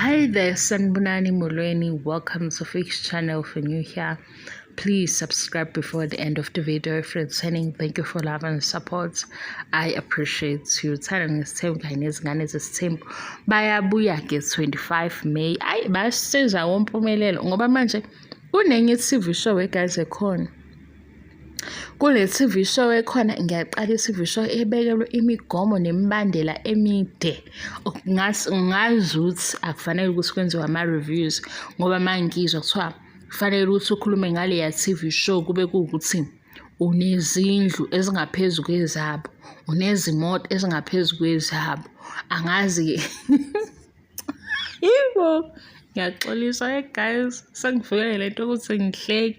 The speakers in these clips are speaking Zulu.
Hi there, Sanbonani Molweni. Welcome to Fix Channel. If you're new here, please subscribe before the end of the video. If you're returning, thank you for love and support. I appreciate you. Uthando Nesithembu kanye nezingane zesithembu bayabuya ke 25 May. Ayi basiza ngompumelelo ngoba manje kunenye i-TV show guys ekhona. Kule TV show ekhona ngiyaqala i-TV show ebekelwe imigomo nemibandela emide. Ngazuthi akufanele ukuthi kwenziwe ama-reviews ngoba uma ngizwa kuthiwa kufanele ukuthi ukhulume ngaleya TV show kube kuwukuthi unezindlu ezingaphezu kwezabo, unezimoto ezingaphezu kwezabo. Angazi-ke Yibo. Ngiyaxolisa hey guys, sengifikele le nto ukuthi ngihleke.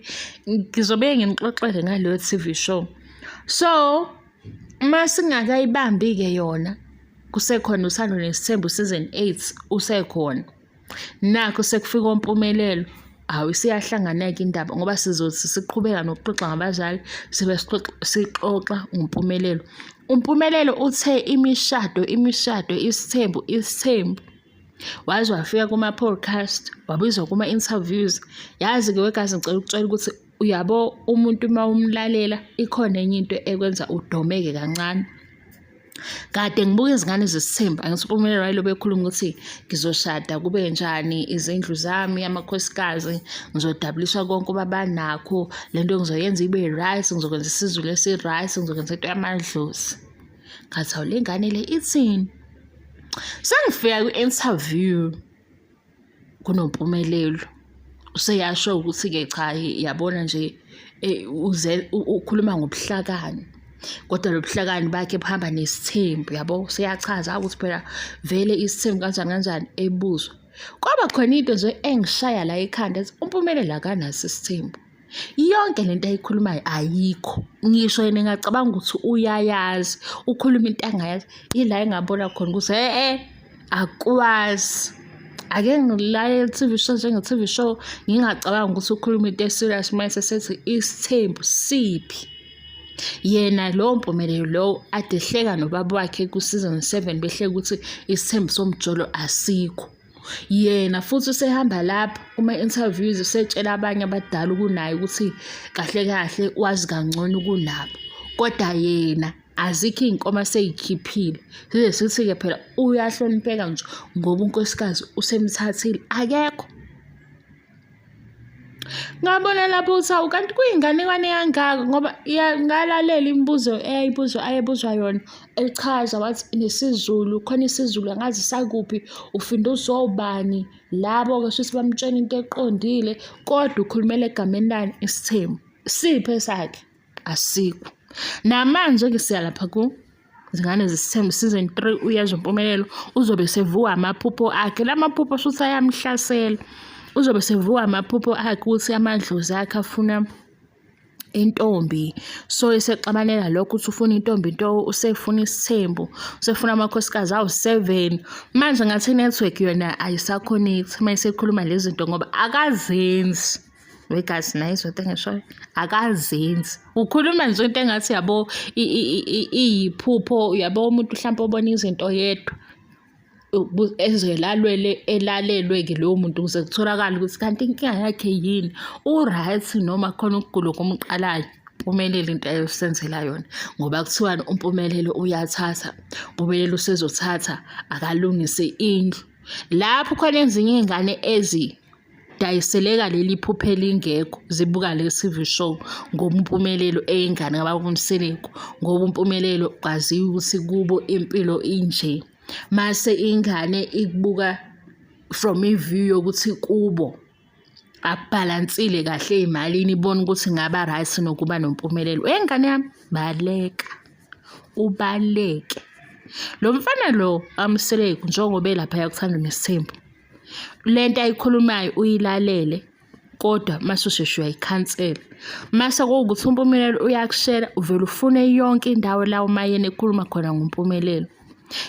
Ngizobe nginixoxele ngaleyo TV show. So, uma singakayibambi-ke yona, kusekhona uThando Nesithembu season 8 usekhona. Nakho sekufika oMpumelelo, hawu isiyahlangana-ke indaba ngoba sizothi siqhubeka nokuxoxa ngabazali sibe sixoxa ngoMpumelelo. UMpumelelo uthe imishado imishado isithembu isithembu. Waze wafika kuma-podcast, wabizwa kuma-interviews. Yazi-ke wegazi ngicela ukutshela ukuthi uyabo umuntu uma umlalela ikhona enye into ekwenza udomeke kancane. Kade ngibuka izingane zesithembu, angithi uMpumelelo wayelobe ekhuluma ukuthi ngizoshada kube njani, izindlu zami, amakhosikazi, ngizodabuliswa konke obabanakho, le nto ngizoyenza ibe right, ngizokwenza isiZulu esi-right, ngizokwenza into yamadlozi. Ngathi hawu le ngane le ithini? Sengifika kwi-interview kunoMpumelelo useyasho ukuthi-ke cha yabona nje uze ukhuluma ngobuhlakani kodwa lo buhlakani bakhe buhamba nesithembu yabo useyachaza ukuthi phela vele isithembu kanjani kanjani ebuzwa kwaba khona into nje engishaya la ekhanda ethi uMpumelelo akanaso isithembu. Yonke lento ayikhulumayo ayikho. Ngisho yena engacabanga ukuthi uyayazi, ukhuluma into angayazi. Ila engabona khona ukuthi e-e akwazi. Ake ngilalele i-T_V show njenge-T_V show, ngingacabanga ukuthi ukhuluma into e-serious uma esesethi isithembu siphi. Yena lowo Mpumelelo lowo ade ehleka nobaba wakhe ku-season 7 behleka ukuthi isithembu somjolo asikho. Yena futhi usehamba lapha kuma-interviews usetshela abanye abadala kunaye ukuthi kahle kahle wazi kangcono kunabo. Kodwa yena azikho iy'nkomo asey'khiphile. Size sithi-ke phela uyahlonipheka nje ngoba unkosikazi usemthathile, akekho. Ngabona lapho ukuthi hawu kanti kuyinganekwane kangaka ngoba ngalalela imibuzo eyayibuzwa ayebuzwa yona echaza wathi nesiZulu khona isiZulu angazi sakuphi ufinda uzobani labo-ke shuthi bamtshela into eqondile kodwa ukhulumela egameni lani isithembu siphi esakhe asikho. Namanje-ke siya lapha ku Izingane zesithembu season 3 uyezwa uMpumelelo uzobe sevuka amaphupho akhe la maphupho shuthi ayamhlasela uzobe sevuka amaphupho akhe ukuthi amadlozi akhe afuna intombi so esexabanela lokho ukuthi ufuna intombi into usefuna isithembu usefuna amakhosikazi awu-7 manje ngathi i-network yona ayisakhonekthi uma esekhuluma lezi zinto ngoba akazenzi Wegazi naye izothi engishoyo akazenzi. Ukhuluma nje into engathi yabo iyiphupho yabo umuntu mhlawumpe obona izinto yedwa ezelalwele elalelwe-ke lowo muntu ukuze kutholakale ukuthi kanti inkinga yakhe yini u-right noma khona ukugula okumqalayo. Mpumelelo into ayosenzela yona ngoba kuthiwani uMpumelelo uyathatha, uMpumelelo usezothatha akalungise indlu. Lapho khona ezinye iy'ngane dayiseleka leli phupho elingekho zibuka le TV show ngoba uMpumelelo eyingane kababa uMseleku ngoba uMpumelelo kwaziwa ukuthi kubo impilo inje mase ingane ikubuka from i-view yokuthi kubo akubhalansile kahle ey'malini ibona ukuthi ngaba right nokuba noMpumelelo. Wengane yami baleka ubaleke. Lo mfana lo kaMseleku njengoba elaphaya kuThando Nesithembu Le nto ayikhulumayo uyilalele kodwa mase usheshe uyayikhansela. Mase kuwukuthi uMpumelelo uyakushela uvele ufune yonke indawo la uMayeni ekhuluma khona ngoMpumelelo.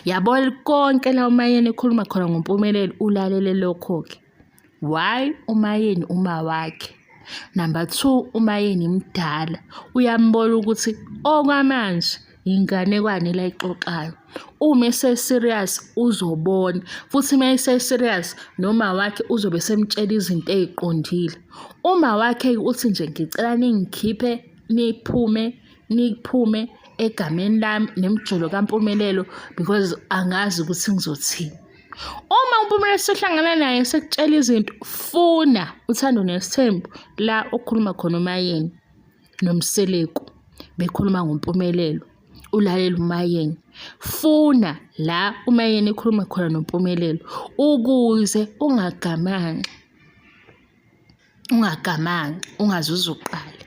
Yabo konke la uMayeni ekhuluma khona ngoMpumelelo ulalele lokho-ke. Why uMayeni uma wakhe? Number 2 uMayeni mdala uyambona ukuthi okwamanje. Inganekwane la ayixoxayo. Uma ese-serious uzobona futhi uma ese-serious noma wakhe uzobe esemtshela izinto ey'qondile. Uma wakhe-ke uthi nje ngicela ningikhiphe niphume niphume egameni lami nemjolo kaMpumelelo because angazi ukuthi ngizothini. Uma uMpumelelo sehlangana naye sekutshela izinto, funa uthando nesithembu la okhuluma khona uMayeni noMseleku bekhuluma ngoMpumelelo, ulalela uMayeni. Funa la uMayeni ekhuluma khona noMpumelelo ukuze ungagamanxi. Ungagamanxi, ungaze uze uqale.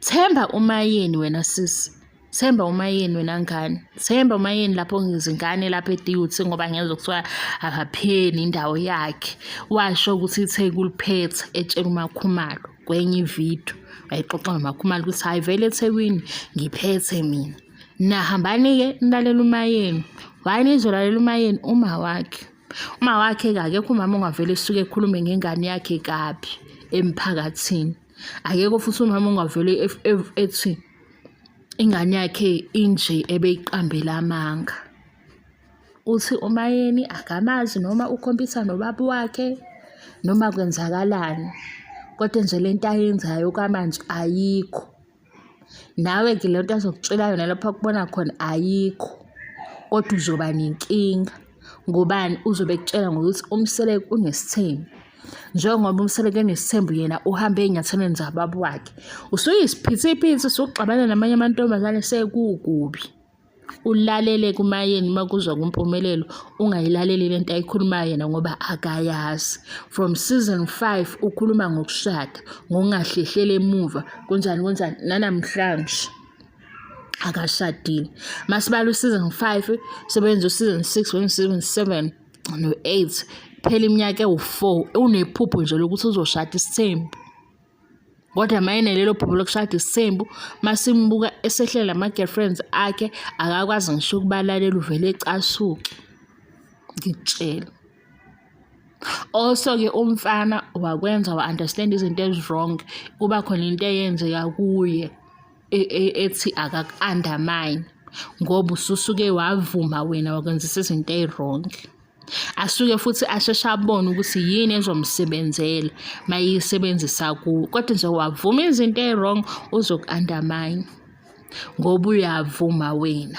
Themba uMayeni wena sisi. Themba uMayeni wena ngane. Themba uMayeni lapho ngizingane lapho e-DUT ngoba ngezwa kuthiwa akapheli indawo yakhe. Washo ukuthi iTheku uliphethe etshela uMakhumalo kwenye ividiyo. Wayexoxa noMakhumalo ukuthi hhayi vele eThekwini ngiphethe mina. Nahambani-ke nilalele uMayeni. Why nizolalela uMayeni? Uma wakhe. Uma wakhe-ke akekho umama ongavele esuke ekhulume ngengane yakhe kabi emphakathini. Akekho futhi umama ongavele ethi ingane yakhe inje ebeyiqambela amanga. Uthi uMayeni akamazi noma ukhombisa nobaba wakhe noma kwenzakalani, kodwa nje le nto ayenzayo okwamanje ayikho. Nawe-ke le nto azokutshela yona lapho akubona khona ayikho, kodwa uzoba nenkinga. Ngobani? Uzobe ekutshela ngokuthi uMseleku unesithembu. Njengoba uMseleku enesithembu yena uhambe ey'nyathelweni zababa wakhe. Usuyisiphithiphithi usuxabana namanye amantombazane sekukubi. Ulalele kuMayeni uma kuzwa kuMpumelelo ungayilaleli lento ayikhulumayo yena ngoba akayazi. From season 5 ukhuluma ngokushada, ngokungahlehleli emuva, kunjani kunjani nanamhlanje akashadile. Masibala u-season 5 sebenza u-season 6 wenza u-season 7 no-8 phela iminyaka ewu-4 unephupho nje lokuthi uzoshada isithembu. Kodwa mayene lelo phupho lokushada isithembu masimbuka esehlela ama-girlfriends akhe akakwazi ngisho ukubalalela uvele ecasuke ngikutshela. Also-ke umfana wakwenza wa-understand izinto ezi-wrong kuba khona into eyenzeka kuye ethi akaku-undermine ngoba ususuke wavuma wena wakwenzisa izinto ey'wrong. Asuke futhi asheshe abone ukuthi yini ezomsebenzela mayisebenzisa kuwe. Kodwa nje wavuma izinto ey'wrong uzoku-undermine ngoba uyavuma wena.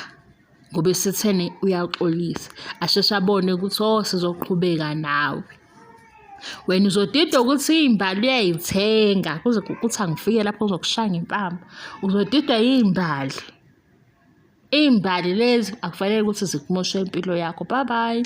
Ngoba esitheni uyaxolisa. Asheshe abone ukuthi oh sizoqhubeka nawe. Wena uzodidwa ukuthi iy'mbali uyay'thenga kuze kuthi angifike lapho ngizokushaya ngempama. Uzodidwa iy'mbali. Iy'mbali lezi akufanele ukuthi zikumoshe impilo yakho. Bye bye.